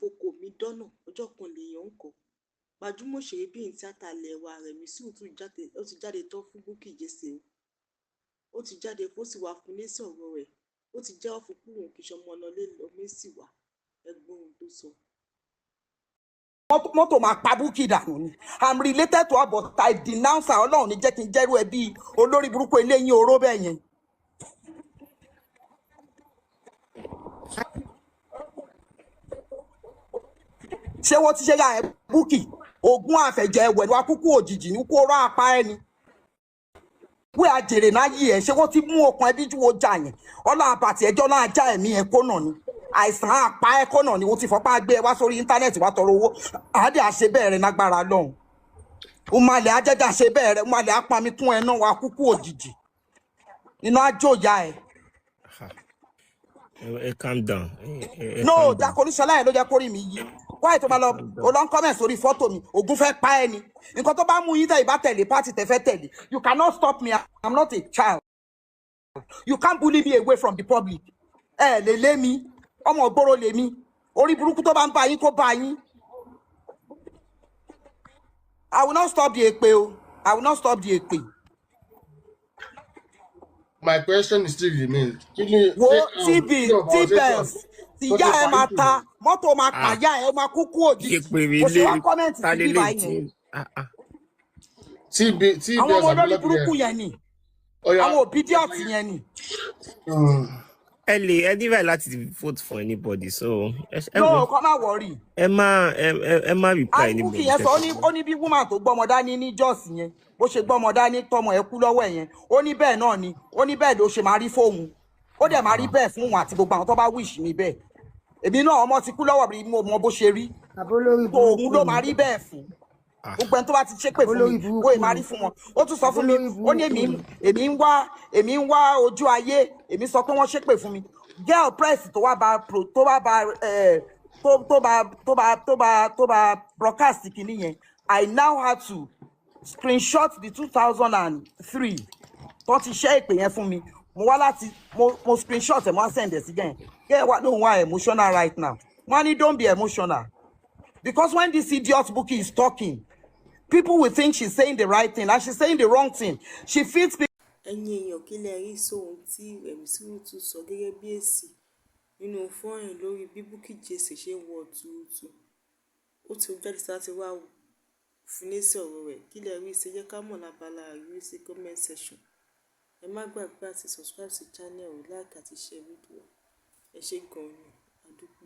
Foko mi dọ́nà, ọjọ́ kan lèèyàn ń kọ́. Gbajúmọ̀ òṣèrébìnrin tíátà ilé wa Rẹ̀mí Sùrùtù ó ti jáde tán fún Bukky Jesse o. Ó ti jáde ó sì wáá fún lésì ọ̀rọ̀ rẹ̀. Ó ti jẹ́wọ́ fún pé òun kì í ṣọmọ ọlọ́mẹ́sì wá. Ẹ gbọ́ ohun tó sọ. Mọ́tò máa pa Bukky dànù ni. I'm related to her, but I denounce her. Ọlọ́run ní jẹ́ kí n jẹ́rú ẹbí olórí burúkú eléyín oró bẹ́ẹ̀ yẹn. Ṣé wọ́n ti ṣe yá ẹ Bukky? Ogún àfẹ̀jẹ̀ ẹ̀wẹ̀ ni wàá kúkú òjijì ní kó rọ́ apá ẹni wí àjèrè náà yí ẹ. Ṣé wọ́n ti mú okùn ẹbí ju ọjà yẹn? Ọlọ́ àbàtì ẹjọ́ náà já ẹ̀mí ẹ̀ kó nà ni, àìsàn àpá ẹ̀ kó nà ni. Wọ́n ti fọpá gbé ẹ wá sórí íńtánẹ́ẹ̀tì wá tọrọ owó. Àádé àṣẹ bẹ́ẹ̀ rẹ nágbára lọ́hùn. Umalẹ̀ ajẹ́jà ṣe bẹ́ẹ̀ rẹ, umalẹ̀ apamikún ẹ náà wàá kúkú òjijì iná àjòyà ẹ. Ẹ calm down, ẹ No. calm down. Jakoríṣọlá yẹn ló jẹ́ kórìí mi yí wáyé tó máa Ẹ lọ calm down. ó lọ ń comment sórí fọ́tò mi. Ògún fẹ́ pa ẹ́ ni. Nǹkan tó bá mú yín tẹ̀ ìbá tẹ̀lé pátì tẹ̀ fẹ́ tẹ̀lé, you cannot stop me. I'm not a child. You can't bully me away from the public. Ẹ lè lé mi, ọmọ ògbóró lè mi. Orí burúkú tó bá ń bá yín kó bá yín. I will not stop the èpè o. I will not stop the èpè. My question still remains. Kí ni Wo ṣé tb kí ni organisation tbels tó tìyá ti ẹ pa máa issue ta yẹn? mọ́tò, máa Ah, pàyà ẹ, ó máa kúkú òjijì. ṣe pé Kò ṣe ilé wá kọ́mẹ̀ntì ta sí lélẹ̀ bíbá tí yẹn. ah ah. TB Àwọn TBS ọmọ àbí olórí lọ́bì burúkú yẹn. yẹn ni. Oya. Àwọn obedient yẹn ni. Ẹ lè ẹ ní right láti vote for anybody, so ẹ No, wo kọ́ má wọ̀rì. Ẹ má ẹ má reply Bukky anybody yẹn sọ, ó tẹ ní ó ní bí woman tó gbọ́mọ dání ní jọ́ọ̀sì yẹn, bó ṣe gbọ́mọ dání tọmọ ẹ kú lọ́wọ́ ẹ̀ yẹn, ó ní bẹ́ẹ̀ náà ni, ó ní bẹ́ẹ̀ ló ṣe máa rí fóun, ó dẹ̀ máa rí bẹ́ẹ̀ fún òun àti gbogbo àwọn tó bá wish mi bẹ́ẹ̀. Èmi náà ọmọ ti kú lọ́wọ́ mi, mo mọ bó ṣe rí. Àbólórí Tó òun burúkú ló ni. máa rí bẹ́ẹ̀ fún Ah, gbogbo ẹni tó bá ti ṣépè fún mi, Àbólórí bóyá burúkú máa ni. rí fún wọn. Ó tún sọ fún mi, Àbólórí ó ní burúkú èmi ni. èmi ń wá, èmi ń wá ojú ayé. Èmi sọ pé wọ́n ṣépè fún mi. Girl press tó wá bá pro tó wá bá ẹ tó tó bá tó bá tó bá tó bá broadcast kìíní yẹn, I now had to screenshot the 2003 tó ti ṣẹ́ ìpè yẹn fún mi. Mo wá láti mo screenshot ẹ̀, mo wá send ẹ̀ sí gẹ̀ gẹ̀ wá lóun wá emotional right now. Wọ́n á ní don't be emotional, because when this idiot Bukky is talking, people will think she's saying the right thing and she's saying the wrong thing. She feeds people. Ẹ̀yin èèyàn, kí lẹ rí sóhun tí Rẹ̀mí Sùrùtù sọ gẹ́gẹ́ bí èsì nínú fọ́nrán lórí bí Bukky Jesse ṣe ń wọ tuurutu? Ó ti jáde láti wá fún lésì ọ̀rọ̀ rẹ̀. Kí lẹ rí sí? Ẹ jẹ́ ká mọ̀ lábala àríwísí comment section. Ẹ má gbàgbé àti subscribe sí channel, like àti share fídíò. Ẹ ṣé gan-an ni, a dúpẹ́.